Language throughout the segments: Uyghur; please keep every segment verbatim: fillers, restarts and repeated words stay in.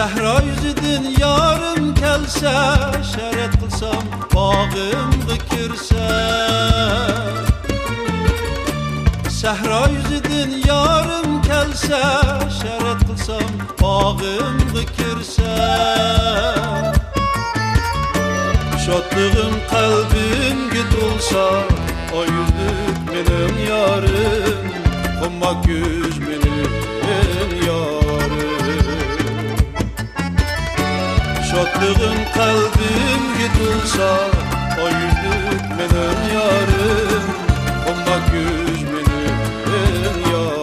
سەھرا يۈزىدىن يارىم كەلسە، شەرەت قىلسام باغىمغا كىرسە. سەھرا يۈزىدىن يارىم كەلسە، شەرەت قىلسام باغىمغا كىرسە. شادلىقىم قەلبىمگە تولسا، ئاي يۈزلۈك مېنىڭ يارىم، قوماق يۈز مېنىڭ يارىم. شادلىقىم قەلبىمگە تولسا، ئاي يۈزلۈك مېنىڭ يارىم، قوماق يۈز مېنىڭ يارىم.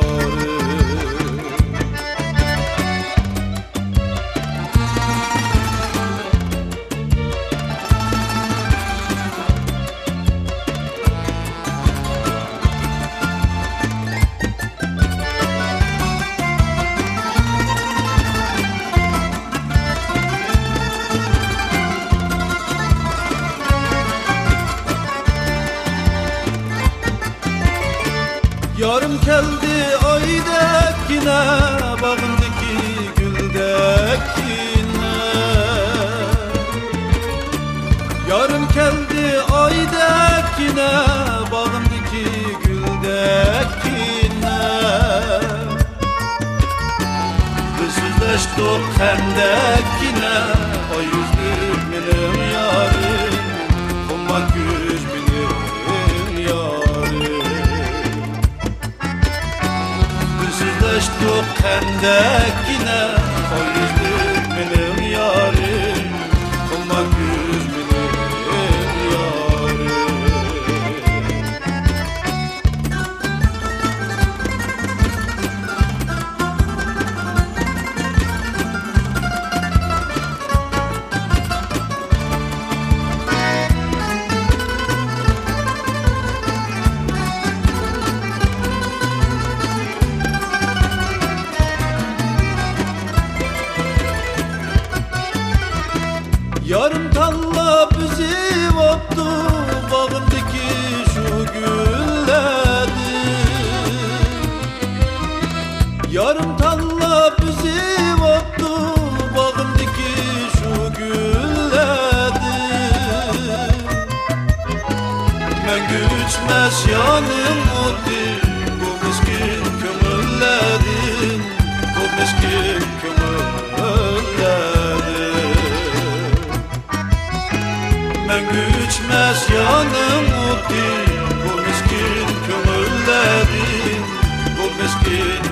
يارىم كەلدى ئايدەككىنە، باغىمدىكى گۈلدەككىنە. يارىم كەلدى ئايدەككىنە، باغىمدىكى گۈلدەككىنە. بىز سۆزلەشتۇق خەندەككىنە، ئاي يۈزلۈك مېنىڭ يارىم، قوماق يۈز مېنىڭ يارىم. بىز سۆزلەشتۇق خەندەككىنە، ئاي يۈزلۈك مېنىڭ يارىم، قوماق يۈز مېنىڭ يارىم. يارىم تاللاپ ئۈزۈۋاپتۇ باغىمدىكى شۇ گۈللەردىن. يارىم تاللاپ ئۈزۈۋاپتۇ باغىمدىكى شۇ گۈللەردىن. مەڭگۈ ئۆچمەس يارنىڭ ئوتى، بۇ مىسكىن كۆڭۈللەردىن، بۇ مىسكىن كۆڭۈللەردىن. مەڭگۈ ئۆچمەس يارنىڭ ئوتى، بۇ مىسكىن كۆڭۈللەردىن، بۇ مىسكىن